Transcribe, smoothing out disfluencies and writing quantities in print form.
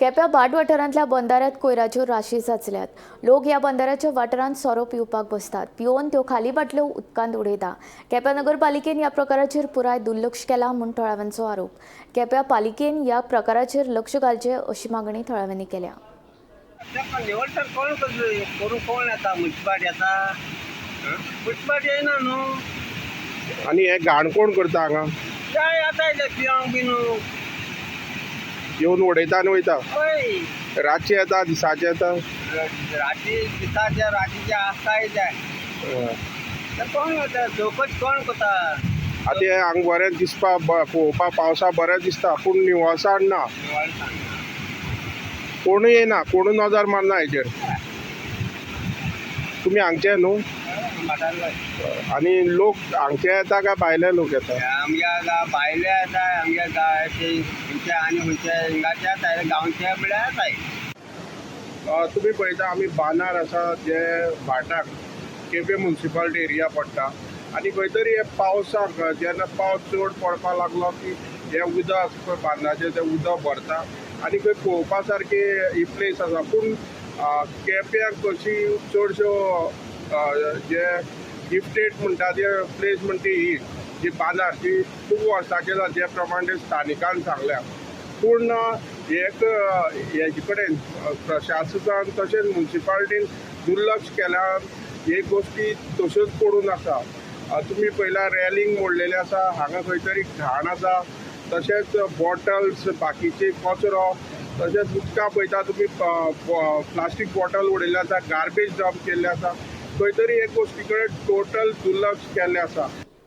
केप्यां भाट वाठारांतल्या बंदाऱ्यांत कोयराच्यो राशी साचल्यात. लोक ह्या बंदाऱ्याच्या वाठारांत सोरो पिवपाक बसतात. पिवन त्यो खाली बाटल्यो उदकांत उडयता. केप्यां नगरपालिकेन ह्या प्रकाराचेर पुराय दुर्लक्ष केलां म्हूण थळाव्यांचो आरोप. केप्यां पालिकेन ह्या प्रकाराचेर लक्ष घालचें अशी मागणी थळाव्यांनी केल्या. ताका निवळसाण कोण करतलो? करूंक कोण येता? मुन्सिपाल्टी येता? मुन्सिपाल्टी येना न्हू. आनी हे घाण कोण करता हांगा? काय येता ते पिवंक बीन. येवन उडयता आनी वयता. हय. रातचे येता, दिसाचे येता? राती दिसाचे, रातीचे आसताय ते. ते कोण वता? चवकशी कोण करता? आतां हें हांगा बरें दिसपा, पळोवपा पावसा बरें दिसता, पूण निवळसाण ना. निवळसाण. कोणूय येना, कोणूय नजर मारना हेचेर. तुमी हांगचे न्हू? म्हातारलो. आनी लोक हांगचे येता काय भायले लोक येता? आमच्या गांव भायले येता, आमच्या गांवाचे खंयचे आनी खंयचे हिंगाचे येता, गांवचे म्हळ्यार येताय. तुमी पळयता, आमी बांदार आसा, जे भाटाक केपें मुन्सिपालिटी एरिया पडटा. आनी खंय तरी हे पावसाक जेन्ना पावस चड पडपाक लागलो की हें उदक आसा पळय बांदाचें, तें उदक भरता आनी खंय पळोवपा सारकी ही प्लेस आसा. पूण केप्याक कशी चडश्यो जे गिफ्टेड म्हणटा ते प्लेस म्हणटा ही जी बांदार, जी खूब वर्सांची आसा, जे प्रमाणे स्थानिकान सांगल्या. पूण एक हेजे कडेन प्रशासकान तशेंच मुन्सिपालिटीन दुर्लक्ष केल्यान हे गोश्टी तश्योच पडून आसा. तुमी पळयला, रेलिंग मोडलेलें आसा, हांगा खंय तरी घाण आसा, तशेंच बॉटल्स, बाकीचे कचरो, तशेंच उदकां पळयता तुमी, प्लास्टीक बॉटल उडयल्ले आसा, गार्बेज डंप केल्ले आसा. खंय तरी हे गोश्टी कडेन टोटल दुर्लक्ष केल्लें आसा.